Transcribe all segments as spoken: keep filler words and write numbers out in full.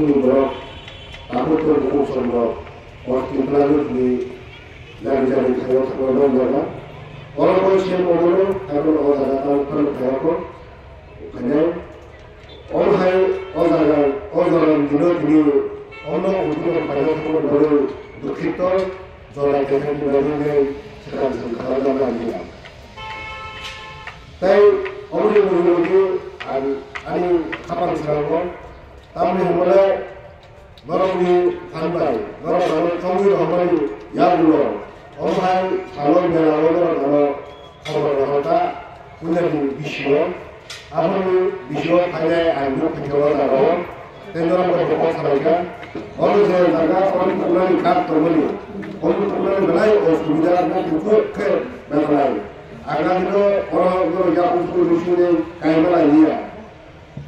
Borok tabuk tabuk chwng rok o Tripura ni jani jani thaio thangwi rwng jaga. Oro bo se mono tabuk o jaga tamo phano thayakho. Khainai o hai o jaga o jaga ni dino tini ono utuno khainai thangwi rwng dukhito jora khainai ni bagwi nai swkang swkang khainai jaga ni. Tei oboni mungwi rwgwi ang ani khapang swnamgo. Tamni hwnmale norokni phan bai norok ano chongwi rohormani yagulo, omo hai salo mela o norok ano khobor rohorkha puilani bisio. Aboni bisio phainai ang nuk phaikhe o jagao tei norok bai kok salaikha. Oro je jaga oro tukunani kak tongmani, oro tukunani belai osubida, bo kuchuk khe belai. Ang agino oro norok yapung sukui sukui kaima lai liya.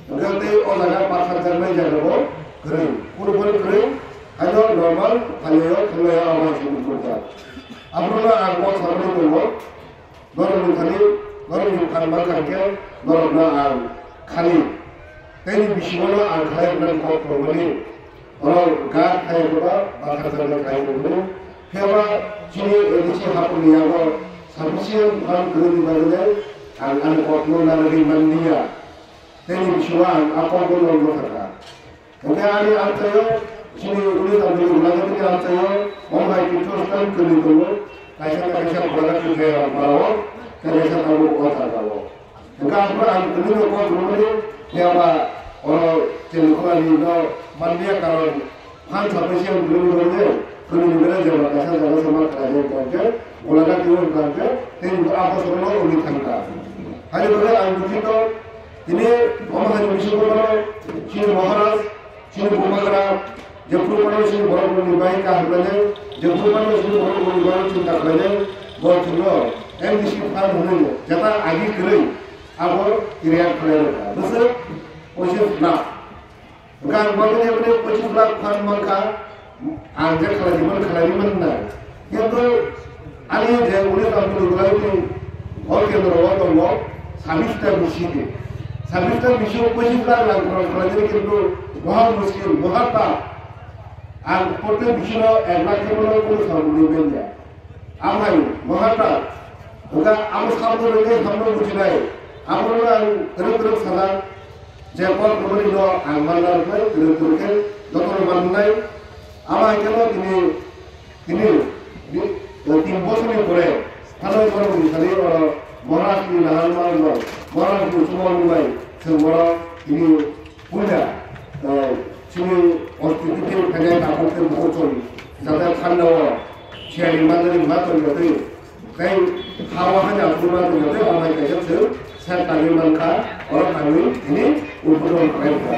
Hwnkhe tei o jaga patharjaknai jaga bo kwrwi, phuru phuru kwrwi, haino normal phalio thanglaio abo hai se muchungjak. Aphuru no ang kok samani tongo, norokni thani, norokni phan mankha hwnkhe norokno ang khali, teini bisingo no ang khlai rwnani kok tongmani, oro ga khai rwba patharjaknai khai tongmani, phiya ba chini A D C hapungni yago sufficient phan kwrwini bagwi ang ani kokno narwgwi manliya. Tei ni bisingo ang a kokno nokno thangkha. Hwnkhe ani amchaio, chini uni tangmani gwnangwi tini amchaio, omo hai tithostan kwrwi tongo, kaisa na kaisa gwnangwi tongthai rang pharao, tei kaisa tabuk o jagao. Hwnkhe aphuru ang kwrwino kok rwmani, phiya ba oro chini khorani no manliya karon, Phan sapai se ang kwrwini bagwi, kwrwini bagwi jeba kaisa jaga sama khlaijak tongkhe, golaga twiwi tongkhe, tei bo a bosorono wngwi thangkha. Haini bagwi ang dukhito, tini omo haini bisingo bono chini Maharaj, chini Bubagra, jephuru phano chini borok rokni bagwi kaham khlainai, jephuru phano chini borok rokni bagwi chinta khlainai, bo chwngno M D C phan hwnwi jeta agi kwrwi abo react khlai rwkha. Bwswk pochis lakh. Hwnkhe ang bagwi eboni pochis lakh phan mankha, ang je khlai rimani, khlai rimani nai. Kintu ani je uni tongmani ukulai twi o kendro o tongo, sabis ta bisi di. Sabis ta bisi o pochis lakh lang khorang khlai di kintu moha muskil, moha ta. Ang protek bisi no ek lakh khe bono kunu samung di manya. Amhai, moha ta, hwnkha amo samno rwgwi samno bujinai, abono ang twrwk twrwk sana, je kok rwmani no ang manna rwknai, twrwk twrwk khe jotono mannai. Amo hai kheno tini, tini, tin bosorni pore, thangwi borok ni thani oro Maharaj ni nahal manwi, Maharaj ni chubachu bai, chwng borok tini Puila, eh, chini constitution khainai tabuk tei bukhuk chwng jata thanda o siyani manjani ma tongya twi tei ha o haino aswk ma tongya twi amai kaisa chwng sep tangwi mankha, oro tangwi tini uphuru khlai kha.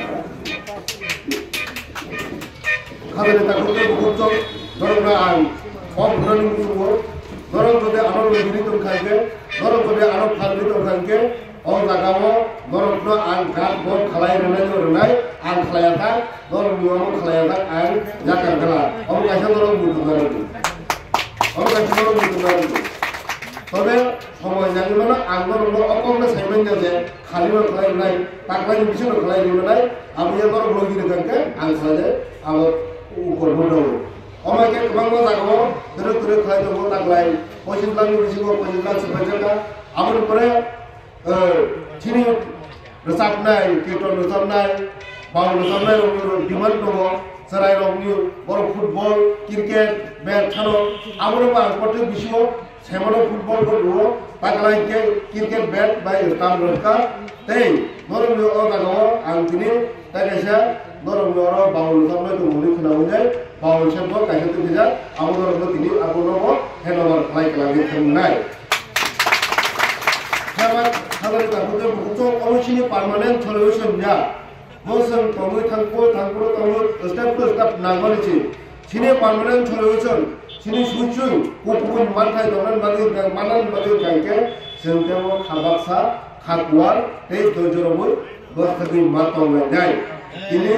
Habani tabuk tei bukhuk chwng norokno ang kok rwni muchungo, norok jodi ano lobini tongkha hwnkhe, norok jodi ano phalwi tongkha hwnkhe, O jagao norokno ang gas bo khlai rwnai no rwnai, ang khlaiya thang, norokni omo khlaiya thang, ang yakar gala. Omo kaisa norok muitu narwkdi. Omo kaisa norok muitu narwkdi. Tobe somoi nangwi mano ang norokno o kokno sai manya je khalino khlai rwnai, taklaini bisingo khlai rwnai, abo ya norok logi rwkha hwnkhe ang khlainai abo ukor bo tongo. Omo hai khe kwbangma jagao twrwk twrwk khlai tongo taklai, pochis lakhni bisingo pochis lakh se paijak kha. Aboni pore Eh, chini rwchapnai, kirtan rwchapnai, bau rwchapnai rokni demand tongo, chwrai rokni borok football, cricket, bat thano, abono bo ang kothai bisingo saimano football bo rwo, taklai khe cricket bat bai stamp rwkha, tei norokni o jagao ang tini tai kaisa norokni oro bau rwchapnai tongo hwnwi khwna hwnwi, bau se bo kaisa twi khaijak, abo norokno tini abono bo hand over khlai kwlangwi thwngnai. Habari tabuk tei bukuchok omo chini permanent solution ya. Bo chwng tongwi thangkho, thangphuru tongwi Step to step nangmani se. Chini permanent solution, chini suchung, kupun manthai tongnani bagwi, manani bagwi khaikhe, chwng tebo kha baksa, kha kuar, tei doijo rwui bwsagwi ma tonglainai. Tini,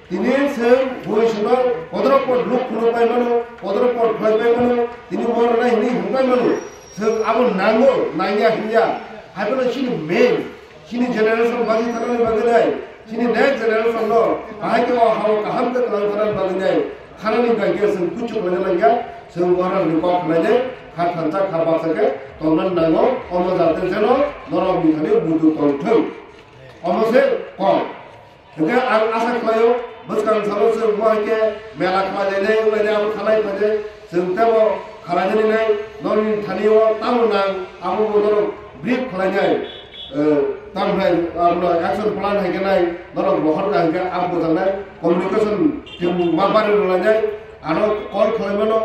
tini chwng bui sino kodrok pod luk phunuk pai mano, kodrok pod khlai pai mano, tini borok nai hwnwi hwn pai mano. Chwng abo nango, nangya hinya, hai phano chini main. Chini generation bagi thanani bagwi nai, chini next generation no bahai khe o hao kaham khe twlang thanani bagwi nai, thanani bai khe chwng kuchuk laina langya, chwng wahrang ni kok khlainai, kha thansa kha baksa khe tongna nango, omo jate jeno norok ni thani budu tong thung. Omo se kok. Hwnkhe ang asa khlaio, bwskang salo chwng bo hai khe mela khlai lainai, wng lainai abo thanai phainai, chwng tebo khalai nani nai, noni thani o tamo nang, abo bo norok brief khlai nai. Eh, tamo hai, abono action plan hai khe nai, norok rohor ka hwnkhe ang bwchang nai, communication team ma bari rwlai nai, ano call khlai mano,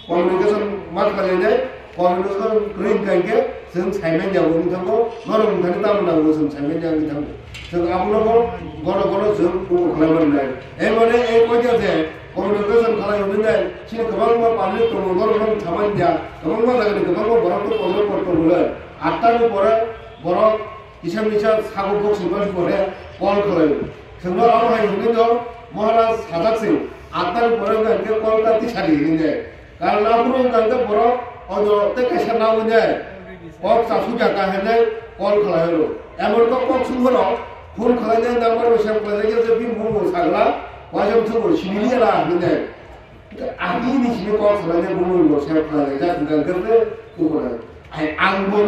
communication ma khlai nai, communication kwrwi hwnkha hwnkhe chwng sai manya bo wng thango, norok wng thani tamo nango chwng sai manya wng thango. Chwng abono bo gono gono chwng kubo khlai mani nai. Ei mane ei koi dia je communication khlai hwnwi nai, chini kwbangma public tongo, norok no wng thamani dia, kwbangma jagani kwbangma borok to tongo, tongo le. Atta ni pore borok kisa misa sago box ni basi pore call khlaio. Chwngno abo hai hwnwi no Maharaj sajak se, atta ni pore hwnkha hwnkhe call ta tisari hwnwi nai. Karon aphuru hwnkha hwnkhe borok ojo tei kaisa nawi nai. Kok chasu jaka hwnwi call khlaio. Emon kok kok sungborok phone khlainai number bo save khlainai khe je bini bumung sagla, waisa bwswk bo siniliya la hwnwi nai. Ani ni simi kok khlainai bumung bo save khlainai jak hwnkha hwnkhe tei tubunai. Ai ang bo